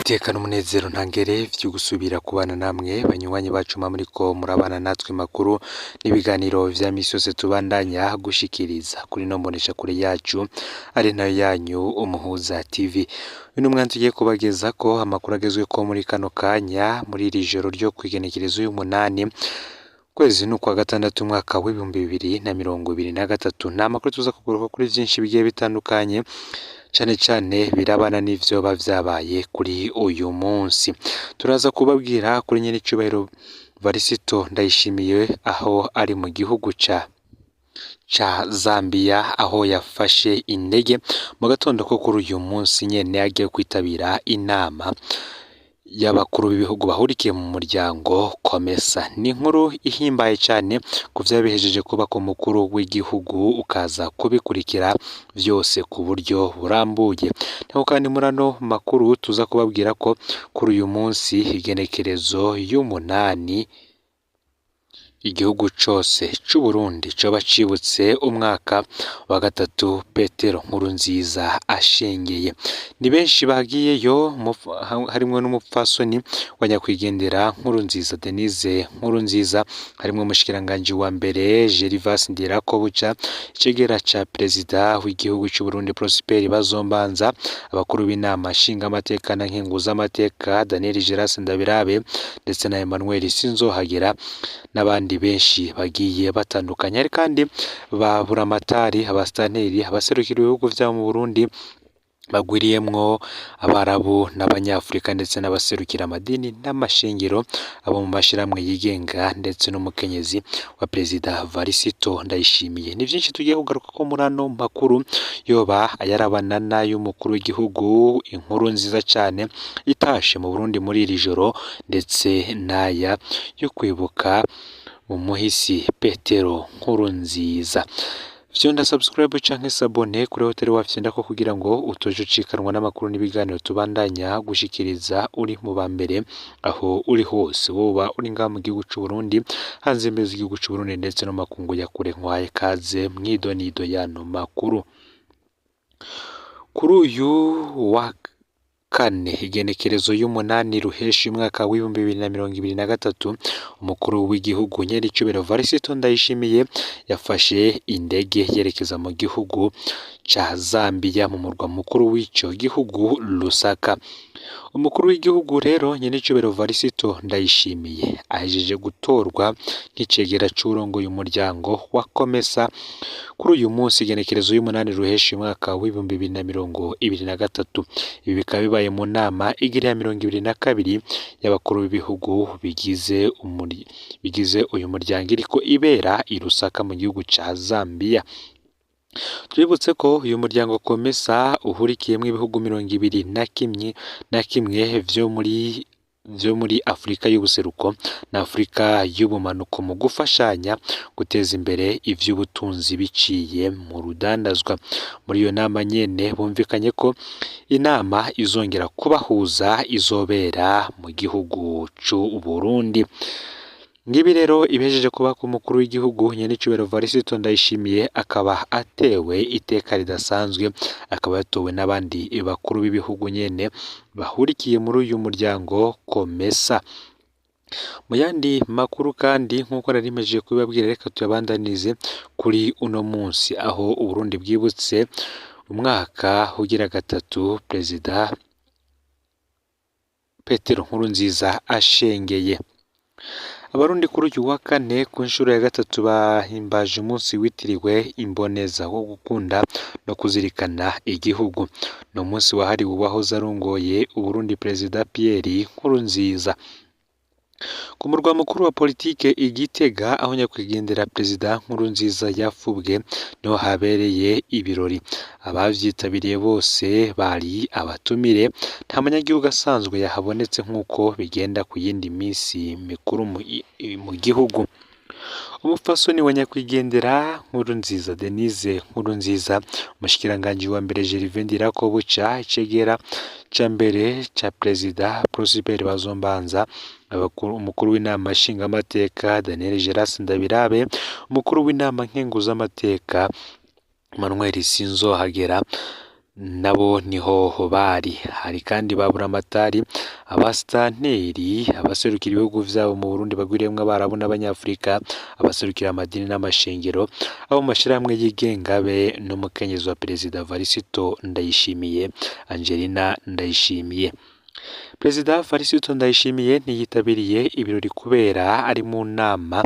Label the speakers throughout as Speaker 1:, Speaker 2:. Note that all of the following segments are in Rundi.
Speaker 1: Iteka n'umunezero ntangere vyo gusubira kubana namwe banywanyi bacu mwa muriko murabana natwe makuru n'ibiganiro vya misi yose tubandanya gushikiriza kuri ino mboneshakure yacu ari nayo yanyu Umuhuza TV. Uyu ni umwanya tugiye kubagezako amakuru agezweko muri kano kanya muri iri joro ryo kw'igenekerezo y'umunani ukwezi ni ukwa gatandatu umwaka w'2023. Ni amakuru tuza kugaruka kuri vyinshi bigiye bitandukanye cane cane birabana n'ivyoba vyabaye kuri uyu munsi. Turaza kubabwira kuri nyenicubahiro Varisito Ndayishimiye aho ari mu gihugu ca Zambia aho yafashe indege mu gatondo ko kuri uyu munsi nyene agiye kwitabira inama y'abakuru b'ibihugu bahurikiye mu muryango COMESA. Ni inkuru ihimbaye cane ku vyaba bihejeje kuba ku mukuru w'igihugu ukaza kubikurikira vyose ku buryo burambuye. Naho kandi muri ano makuru tuza kubabwira ko kuri uyu munsi igenekerezo y'umunani igihugu cose c'Uburundi coba cibutse umwaka wa gatatu Petero Nkurunziza ashengeye. Ni benshi bagiyeyo harimwo n'umupfasoni wa nyakwigendera Nkurunziza Denise Nkurunziza, harimwo umushikiranganji wa mbere Gervas Ndirakobuca, icegera ca perezida w'igihugu c'Uburundi Prosper Bazombanza, abakuru b'inama nshingamateka na nkenguzamateka Daniel Geras Ndabirabe ndetse na Emmanuel Sinzohagera n'abandi benshi bagiye batandukanye. Hari kandi ba buramatari, abasitanteri, abaserukira ibihugu vyabo mu Burundi bagwiriyemwo abarabu n'abanyafurika ndetse n'abaserukira amadini n'amashengero, abo mu mashirahamwe yigenga ndetse n'umukenyezi wa perezida Varisito Ndayishimiye. Ni vyinshi tugiye kugarukako muri ano makuru yoba ayarabana n'ay'umukuru w'igihugu, inkuru nziza cane itashe mu Burundi muri iri joro ndetse n'aya yo kwibuka umuhisi Petero Nkurunziza. Vyonda subscribe canke s'abonner kuri hoteli wafyondako kugira ngo utoje ucikanwa n'amakuru n'ibiganiro tubandanya gushikiriza uri mu ba mbere aho uri hose, woba uri ngaha mu gihugu c'Uburundi, hanze imbibe z'igihugu c'Uburundi ndetse no mu makungu ya kure. Nkwaye kaze mw'idonido y'ano makuru. Kuri uyu wa kane igenekerezo y'umunani ruheshi umwaka w'2023 umukuru w'igihugu nyenicubahiro Varisito Ndayishimiye yafashe indege yerekeza mu gihugu ca Zambia mu murwa mukuru w'ico gihugu Lusaka. Umukuru w'igihugu rero nyenicubahiro Varisito Ndayishimiye ahejeje gutorwa nk'icegera c'uwurongoye umuryango wa COMESA kuri uyu munsi igenekerezo y'umunani ruheshi umwaka w'2023. Ibi bikaba bibaye mu nama igira ya 22 y'abakuru b'ibihugu bigize uyu muryango iriko ibera i Lusaka mu gihugu ca Zambia. Twibutse ko uyu muryango COMESA uhurikiyemwo ibihugu 21 vyo muri Afrika y'ubuseruko na Afrika y'ubumanuko mu gufashanya guteza imbere ivy'ubutunzi biciye mu rudandazwa. Muri iyo nama nyene bumvikanye ko inama izongera kubahuza izobera mu gihugu c'Uburundi. Ngibi rero ibihejeje kuba ku mukuru w'igihugu nyenicubahiro Varisito Ndayishimiye akaba atewe iteka ridasanzwe, akaba yatowe n'abandi bakuru b'ibihugu nyene bahurikiye muri uyu muryango COMESA. Mu yandi makuru kandi nk'uko nari mpejeje kubibabwira, reka tuyabandanirize kuri uno munsi aho Uburundi bwibutse umwaka ugira gatatu perezida Petero Nkurunziza ashengeye. Abarundi kuri uyu wa kane ku nshuro ya gatatu bahimbaje umunsi witiriwe imboneza wo gukunda no kuzirikana igihugu. Ni umunsi wahariwe uwahoze arongoye Uburundi perezida Pierre Nkurunziza. Ku murwa mukuru wa politike i Gitega aho nyakwigendera perezida Nkurunziza yafubwe niho habereye ibirori. Abavyitabiriye bose bari abatumire, nta munyagihugu asanzwe yahabonetse nk'uko bigenda ku yindi misi mikuru mu gihugu. Umupfasoni wa nyakwigendera Nkurunziza Denise Nkurunziza, umushikiranganji wa mbere Gervais Ndirakobuca, icegera ca mbere ca perezida Prosper Bazombanza, umukuru w'inama nshingamateka Daniel Geras Ndabirabe, umukuru w'inama nkenguzamateka Emmanuel Sinzohagera. Nabo niho bari. Hari kandi ba Buramatari, abasitanteri, abaserukira ibihugu vyabo mu Burundi bagwiriyemwo abarabu n'abanyafurika, abaserukira amadini n'amashengero, abo mu mashirahamwe yigenga be n'umukenyezi wa perezida Varisito Ndayishimiye, Angelina Ndayishimiye. Perezida Varisito Ndayishimiye ntiyitabiriye ibirori kubera ari mu nama,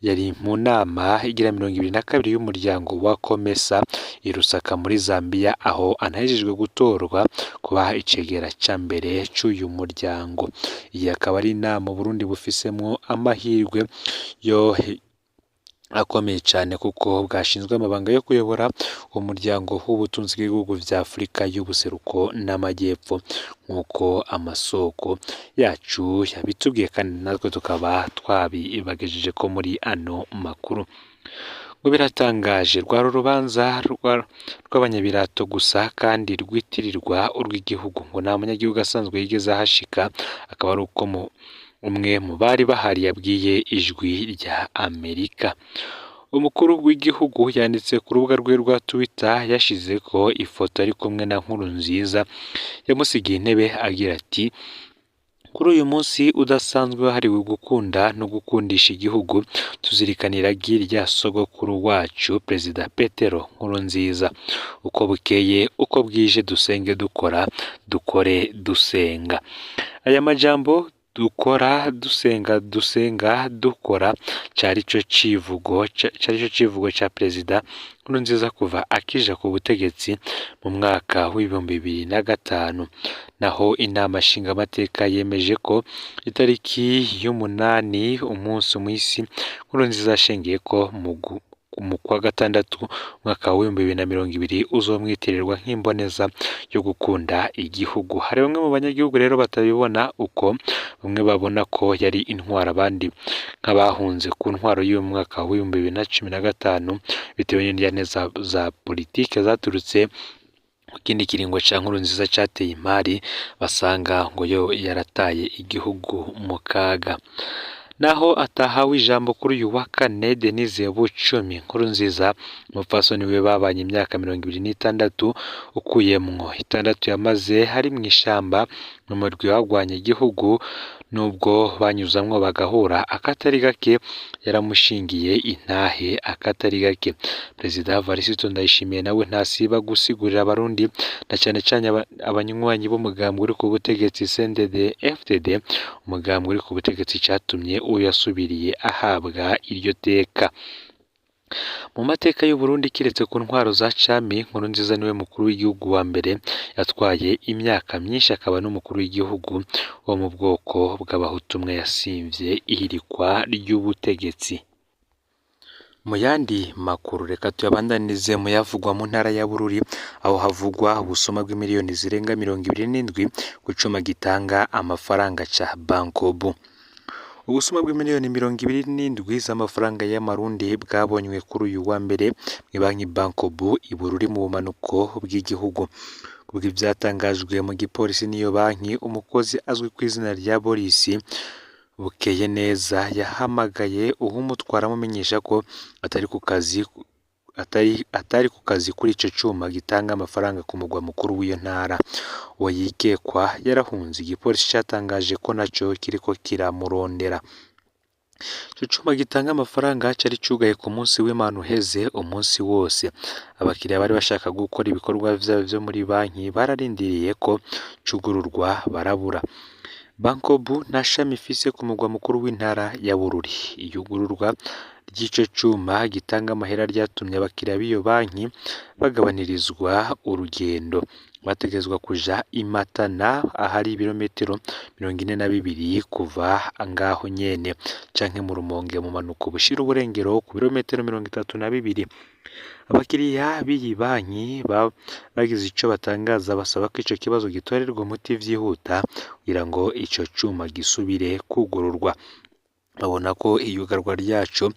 Speaker 1: yari mu nama igira 22 y'umuryango wa COMESA i Lusaka muri Zambia, aho anahejejwe gutorwa kuba icegera ca mbere c'uyu muryango. Iyi akaba ari inama Uburundi bufisemwo amahirwe yo akomeye cane kuko bwashinzwe amabanga yo kuyobora uwo muryango w'ubutunzi bw'ibihugu vya Afurika y'ubuseruko n'amajyepfo, nk'uko amasoko yacu yabitubwiye kandi natwe tukaba twabibagejejeko muri ano makuru. Ngo biratangaje, rwari urubanza rw'abanyabirato gusa kandi rwitirirwa urw'igihugu, ngo nta munyagihugu asanzwe yigeze ahashika, akaba ari uko umwe mu bari bahari yabwiye Ijwi rya Amerika. Umukuru w'igihugu yanditse ku rubuga rwe rwa Twitter yashizeko ifoto ari kumwe na Nkurunziza yamusigiye intebe agira ati: "Kuri uyu munsi udasanzwe wahariwe gukunda no gukundisha igihugu, tuzirikana iragi rya sogokuru wacu Perezida Petero Nkurunziza. Uko bukeye uko bwije dusenge dukora, dukore dusenga." Aya majambo dukora dusenga dusenga dukora cari co civugo ca Perezida Nkurunziza kuva akija ku butegetsi mu mwaka w'2005. Naho inama nshingamateka yemeje ko itariki y'umunani umunsi mw'isi Nkurunziza yashengeyeko mu kwa gatandatu umwaka w'2020 uzomwitirirwa nk'imboneza yo gukunda igihugu. Hari bamwe mu banyagihugu rero batabibona uko, bamwe babona ko yari intwaro, abandi nk'abahunze ku ntwaro y'uyu mwaka w'2015 bitewe n'indyane za politike zaturutse ku kindi kiringo ca Nkurunziza cateye imari, basanga ngo yo yarataye igihugu mu kaga. Naho atahawe ijambo kuri uyu wa kane, Denise Bucumi Nkurunziza umupfasoni we babanye imyaka 26 ukuyemwo 6 yamaze ari mw'ishamba mu murwi wagwanya igihugu, nubwo banyuzamwo bagahura akatari gake, yaramushingiye intahe akatari gake. Perezida Varisito Ndayishimiye nawe ntasiba gusigurira abarundi na cane cane abanywanyi b'umugambwe uri ku butegetsi CNDD FDD, umugambwe uri ku butegetsi catumye uwo yasubiriye ahabwa iryo teka. Mu mateka y'Uburundi kiretse ku ntwaro za cami, Nkurunziza niwe mukuru w'igihugu wa mbere yatwaye imyaka myinshi akaba n'umukuru w'igihugu wo mu bwoko bw'abahutu umwe yasimvye ihirikwa ry'ubutegetsi. Mu yandi makuru reka tuyabandanirize mu yavugwa mu ntara ya Bururi, aho havugwa ubusuma bw'imiliyoni zirenga 27 ku cuma gitanga amafaranga ca Bankobu. Ubusuma bw'imiliyoni 27 z'amafaranga y'amarundi bwabonywe kuri uyu wa mbere mw'ibanki Bankobu i Bururi mu bumanuko bw'igihugu. Kubw'ivyatangajwe mu gipolisi n'iyo banki, umukozi azwi kw'izina rya Boris Bukeyeneza yahamagaye uwumutwara amumenyesha ko atari ku kazi atari ku kazi kuri ico cuma gitanga amafaranga ku mugwa mukuru w'iyo ntara. Uwo yikekwa yarahunze, igipolisi catangaje ko naco kiriko kiramurondera. Ico cuma gitanga amafaranga cari cugaye ku munsi w'Imana uheze umunsi wose. Abakiriya bari bashaka gukora ibikorwa vyabo vyo muri banki bararindiriye ko cugururwa barabura. Bankobu nta shami ifise ku mugwa mukuru w'intara ya Bururi. Iyugururwa ry'ico cuma gitanga amahera ryatumye abakiriya b'iyo banki bagabanirizwa urugendo. Bategerezwa kuja i Matana ahari ibirometero 42 kuva ngaho nyene, canke mu Rumonge mu manuko bushira uburengero ku birometero 32. Abakiriya b'iyi banki bagize ico batangaza basaba ko ico kibazo gitorerwa umuti vyihuta kugira ngo ico cuma gisubire kwugururwa. Babona ko iyugarwa ryaco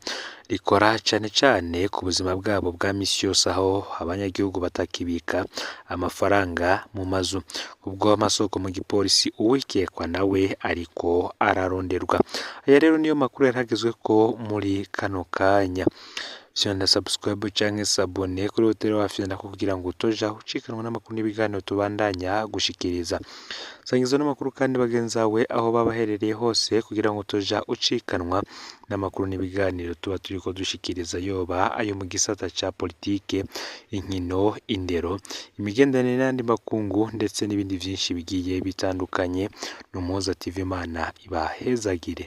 Speaker 1: rikora cane cane ku buzima bwabo bwa misi yose, aho abanyagihugu batakibika amafaranga mu mazu. Ubwo amasoko mu gipolisi uwikekwa nawe ariko araronderwa. Aya rero niyo makuru yaragezweko muri kano kanya. Fyonda subscribe canke s'abonner kuri hoteli wafyonda kugira ngo utoja ucikanwa n'amakuru n'ibiganiro tubandanya gushikiriza. Sangiza n'amakuru kandi bagenzi bawe aho baba baherereye hose kugira ngo utoja ucikanwa n'amakuru n'ibiganiro tuba turiko dushikiriza, yoba ayo mu gisata ca politike, inkino, indero, imigenderanire n'ayandi makungu ndetse n'ibindi vyinshi bigiye bitandukanye. N'Umuhoza TV, Imana ibahezagire.